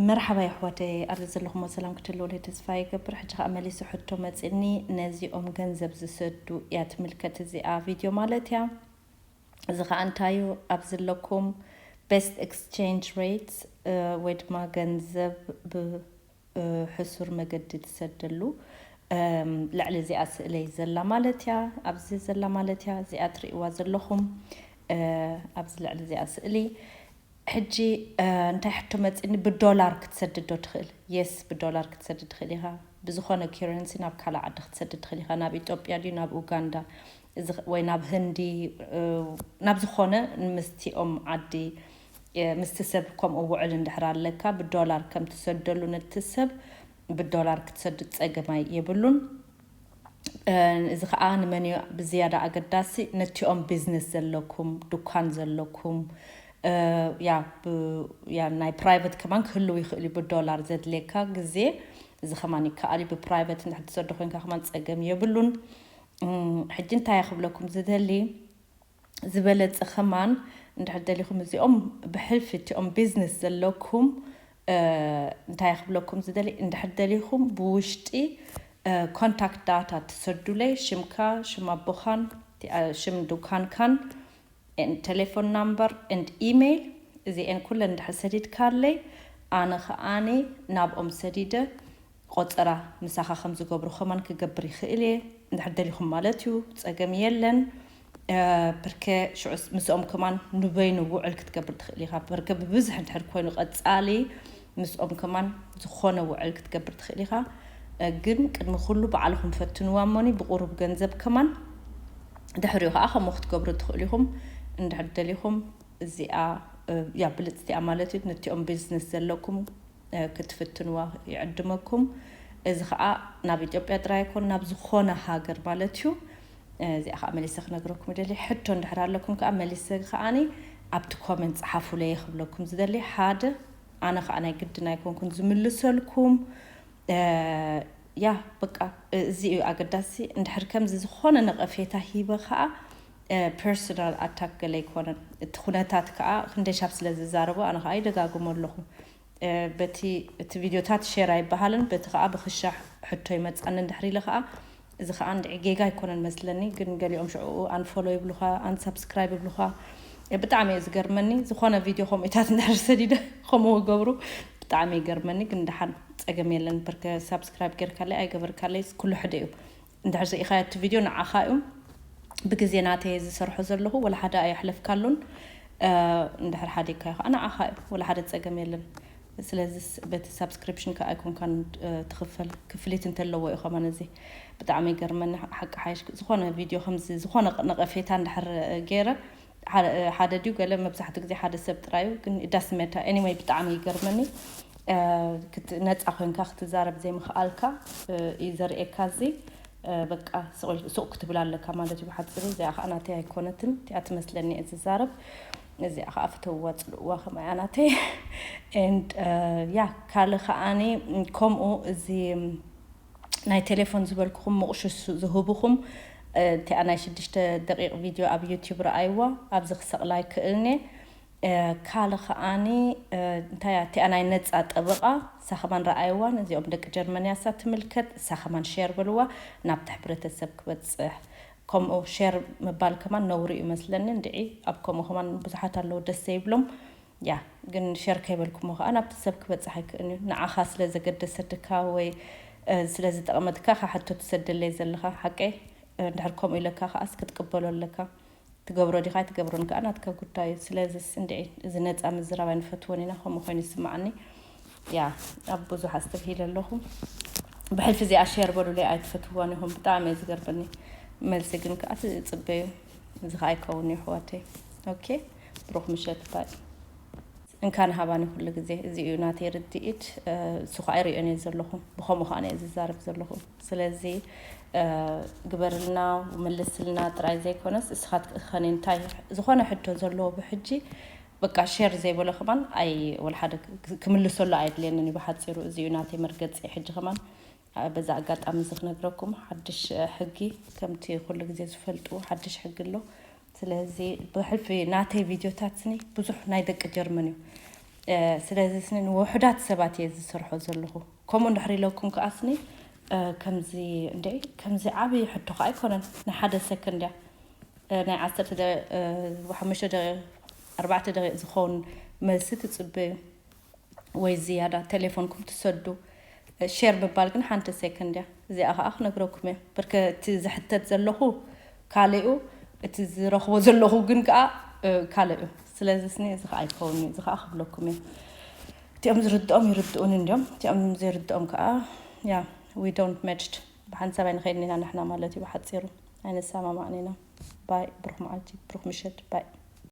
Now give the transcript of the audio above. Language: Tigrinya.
መርሓባ የሕዋተይ፣ ኣብዚ ዘለኹሞ ሰላም ክትህልውለይ ተስፋ ይገብር። ሕጂ ከዓ መሊሱ ሕቶ መፂኒ፣ ነዚኦም ገንዘብ ዝሰዱ እያ ትምልከት እዚኣ ቪድዮ ማለት እያ። እዚ ከዓ እንታይ እዩ? ኣብዚ ዘለኩም best exchange rate ወይ ድማ ገንዘብ ብሕሱር መገዲ ትሰደሉ ልዕሊ እዚኣ ስእለይ ዘላ ማለት እያ። ኣብዚ ዘላ ማለት እያ፣ እዚኣ ትርእይዋ ዘለኹም ኣብዚ ልዕሊ እዚኣ ስእሊ። ሕጂ እንታይ ሕቶ መፂኒ? ብዶላር ክትሰድድ ዶ ትኽእል? የስ፣ ብዶላር ክትሰድድ ትኽእል ኢኻ። ብዝኾነ currency ናብ ካልእ ዓዲ ክትሰድድ ትኽእል ኢኻ። ናብ ኢትዮጵያ ድዩ ናብ ኡጋንዳ ወይ ናብ ህንዲ ናብ ዝኾነ ምስቲኦም ዓዲ ምስቲ ሰብ ከምኡ ውዕል እንድሕር ኣለካ ብዶላር ከም ትሰደሉ ነቲ ሰብ ብዶላር ክትሰድድ ጸገማይ የብሉን። እዚ ከዓ ንመን እዩ ብዝያዳ ኣገዳሲ? ነቲኦም ቢዝነስ ዘለኩም፣ ዱካን ዘለኩም፣ ያ ናይ ፕራይቨት ከማን ክህልው ይኽእል እዩ ብዶላር ዘድልየካ ግዜ። እዚ ከማን ይከኣል እዩ። ብፕራይቨት እንድሕር ትሰዶ ኮይንካ ከማን ጸገም የብሉን። ሕጂ እንታይ ክብለኩም ዝደሊ፣ ዝበለጸ ከማን እንድሕር ደሊኹም እዚኦም ብሕልፊ እቲኦም ቢዝነስ ዘለኩም እንታይ ክብለኩም ዝደሊ፣ እንድሕር ደሊኹም ብውሽጢ ኮንታክት ዳታ ትሰዱለይ፣ ሽምካ፣ ሽም ኣቦኻን፣ ሽም ዱካንካን፣ ቴሌፎን ናምበር ኤንድ ኢሜይል፣ እዚኤን ኩለን እንድሕር ሰዲድካለይ ኣነ ከኣኒ ናብኦም ሰዲደ ቆጸራ ምሳኻ ከም ዝገብሩ ከማን ክገብር ይኽእል እየ፣ እንድሕር ደሊኹም ማለት እዩ። ጸገም የለን። ብርከ ሽዑስ ምስኦም ከማን ንበይኑ ውዕል ክትገብር ትኽእል ኢኻ። ብርከ ብብዝሕ እንድሕር ኮይኑ ቀጻሊ ምስኦም ከማን ዝኾነ ውዕል ክትገብር ትኽእል ኢኻ። ግን ቅድሚ ኩሉ ባዕልኹም ፈትንዋ እሞኒ ብቁሩብ ገንዘብ ከማን ድሕሪኡ ከዓ ከምኡ ክትገብሩ ትኽእሉ ኢኹም። እንድሕር ደሊኹም እዚኣ ያ ብልፅቲ እያ ማለት እዩ። ነቲኦም ቢዝነስ ዘለኩም ክትፍትንዋ ይዕድመኩም። እዚ ከዓ ናብ ኢትዮጵያ ጥራይ ኣይኮን፣ ናብ ዝኾነ ሃገር ማለት እዩ። እዚኣ ከዓ መሊሰ ክነግረኩም ይደሊ። ሕቶ እንድሕር ኣለኩም ከዓ መሊሰ ከዓኒ ኣብቲ ኮመንት ፀሓፉለይ ክብለኩም ዝደሊ። ሓደ ኣነ ከዓ ናይ ግድን ኣይኮንኩን ዝምልሰልኩም። ያ በቃ እዚ እዩ ኣገዳሲ። እንድሕር ከምዚ ዝኾነ ነቐፌታ ሂበ ከዓ ፐርሶናል ኣታክ ገለ ኣይኮነን። እቲ ኩነታት ከዓ ክንደይ ሻብ ስለ ዝዛረቦ ኣነ ከዓ ይደጋግሞ ኣለኹ። በቲ እቲ ቪድዮታት ሼር ኣይበሃልን፣ በቲ ከዓ ብክሻ ሕቶ ይመፃኒ እንድሕር ኢለ ከዓ እዚ ከዓ እንድዒ ጌጋ ኣይኮነን መስለኒ። ግን ገሊኦም ሽዕኡ ኣንፎሎ ይብሉኻ፣ ኣንሳብስክራይብ ይብሉኻ። ብጣዕሚ እዩ ዝገርመኒ። ዝኾነ ቪድዮ ከምኡታት እንድሕር ሰዲደ ከምኡ ገብሩ ብጣዕሚ ይገርመኒ። ግን ደሓን ጸገም የለን። ብርከ ሳብስክራይብ ጌርካለይ ኣይገበርካለይ ኩሉ ሕደ እዩ። እንድሕር ርኢኻዮ እቲ ቪድዮ ንዓኻ እዩ። ብግዜ ናተይ ዝሰርሖ ዘለኹ ወላ ሓደ ኣየሕለፍካሉን። እንድሕር ሓዲግካዮ ከዓ ንዓኻ እዩ፣ ወላ ሓደ ጸገም የለን። ስለዚ በቲ ሳብስክሪፕሽን ከዓ ኣይኮንካን ትኽፈል፣ ክፍሊት እንተለዎ እዩ ከማን። እዚ ብጣዕሚ ይገርመኒ ሓቂ ሓይሽ። ዝኾነ ቪድዮ ከምዚ ዝኾነ ነቐፌታ እንድሕር ገይረ ሓደ ድዩ ገለ፣ መብዛሕትኡ ግዜ ሓደ ሰብ ጥራይ እዩ፣ ግን ዳስ መታ። ኤኒወይ ብጣዕሚ ይገርመኒ። ነፃ ኮይንካ ክትዛረብ ዘይምኽኣልካ እዩ ዘርእየካ። እዚ በቃ ሱቕ ክትብል ኣለካ ማለት እዩ ብሓፂሩ። እዚኣ ከዓ ናተይ ኣይኮነትን፣ እቲኣ ትመስለኒ እየ ዝዛረብ። እዚኣ ከዓ ፍተውዋ፣ ፅልእዋ፣ ከምኣ እያ ናተይ። ኤንድ ያ ካልእ ከዓኒ ከምኡ እዚ ናይ ቴሌፎን ዝበልኩኹም ምቕሹ ዝህብኹም እቲኣ ናይ ሽዱሽተ ደቂቕ ቪድዮ ኣብ ዩቲዩብ ረኣይዋ። ኣብዚ ክሰቕላ ኣይክእልኒ። ካልእ ከዓኒ እንታይ እያ እቲኣ ናይ ነፃ ጠበቓ፣ እሳ ከማን ረኣይዋ። ነዚኦም ደቂ ጀርመን እያ እሳ ትምልከት። እሳ ከማን ሼር በልዋ ናብቲ ሕብረተሰብ ክበፅሕ። ከምኡ ሼር ምባል ከማን ነውሪ እዩ መስለኒ። እንድዒ ኣብ ከምኡ ከማን ብዙሓት ኣለዉ ደስ ዘይብሎም። ያ ግን ሸር ከይበልኩሞ ከዓ ናብቲ ሰብ ክበፅሕ ኣይክእልን እዩ። ንዓኻ ስለ ዘገደሰትካ ወይ ስለ ዝጠቕመትካ ኢኻ ሕቶ ትሰደለይ ዘለኻ። ሓቀይ እንድሕር ከምኡ ኢለካ ከዓስ ክትቅበሎ ኣለካ። ትገብሮ ዲኻ ኣይትገብሮን ከዓ ናትካ ጉዳይ እዩ። ስለዚስ እንድዒ እዚ ነፃ ምዝራብ ኣይንፈትዎን ኢና፣ ከምኡ ኮይኑ ይስማዓኒ። ያ ኣብ ብዙሕ ኣስተብሂለ ኣለኹ። ብሕልፊ እዚኣ ሸር በሉለይ ኣይትፈትዋን ኢኹም። ብጣዕሚ እዩ ዝገርመኒ። መልሲ ግን ከዓ ትፅበዩ። እዚ ከዓ ኣይከውን እዩ ኣሕዋተይ። ኦኬ፣ ብሩኽ ምሸት ባይ። እንካን ሃባኒ ኩሉ ግዜ እዚ እዩ ናተይ ርድኢት። እሱ ከዓ ይሪኦን እየ ዘለኹ፣ ብኸምኡ ከዓ እየ ዝዛረብ ዘለኹ። ስለዚ ግበርልና፣ መልስልና ጥራይ ዘይኮነስ እስኻት ከነ እንታይ ዝኾነ ሕቶ ዘለዎ ብሕጂ በቃ ሼር ዘይበሎ ከማን ኣይ ወላ ሓደ ክምልሰሉ ኣየድልየንን እዩ። ብሓፂሩ እዚ እዩ ናተይ መርገፂ። ሕጂ ከማን በዛ ኣጋጣሚ እዚ ክነግረኩም ሓድሽ ሕጊ፣ ከምቲ ኩሉ ግዜ ዝፈልጡ ሓድሽ ሕጊ ኣሎ። ስለዚ ብሕልፊ ናተይ ቪድዮታት ስኒ ብዙሕ ናይ ደቂ ጀርመን እዩ። ስለዚ ስኒ ንውሑዳት ሰባት እየ ዝሰርሖ ዘለኹ። ከምኡ እንድሕር ኢለኩም ከኣ ስኒ ከምዚ እንደ ከምዚ ዓብዪ ሕቶ ከኣ ኣይኮነን። ናይ ሓደ ሰከንድ እያ፣ ናይ ዓሰርተ ሓሙሽተ ደቂቕ ኣርባዕተ ደቂቕ ዝኸውን መልሲ ትጽበዩ ወይ ዝያዳ ቴሌፎንኩም ትሰዱ። ሼር ምባል ግን ሓንቲ ሴኮንድ እያ። እዚኣ ከዓ ክነግረኩም እየ። ብርከ እቲ ዝሕተት ዘለኹ ካልእ እዩ፣ እቲ ዝረኽቦ ዘለኹ ግን ከዓ ካልእ እዩ። ስለዚ ስኒ እዚ ከዓ ኣይከውን እዩ፣ እዚ ከዓ ክብለኩም እየ። እቲኦም ዝርድኦም ይርድኡኒ እንዲዮም፣ እቲኦም ዘይርድኦም ከዓ ያ we don't matched፣ ብሓንሳብ ኣይንኸይድን ኢና ንሕና ማለት እዩ። ብሓፂሩ ኣይንሰማማዕን ኢና። ባይ፣ ብሩኽ መዓልቲ፣ ብሩኽ ምሸት፣ ባይ።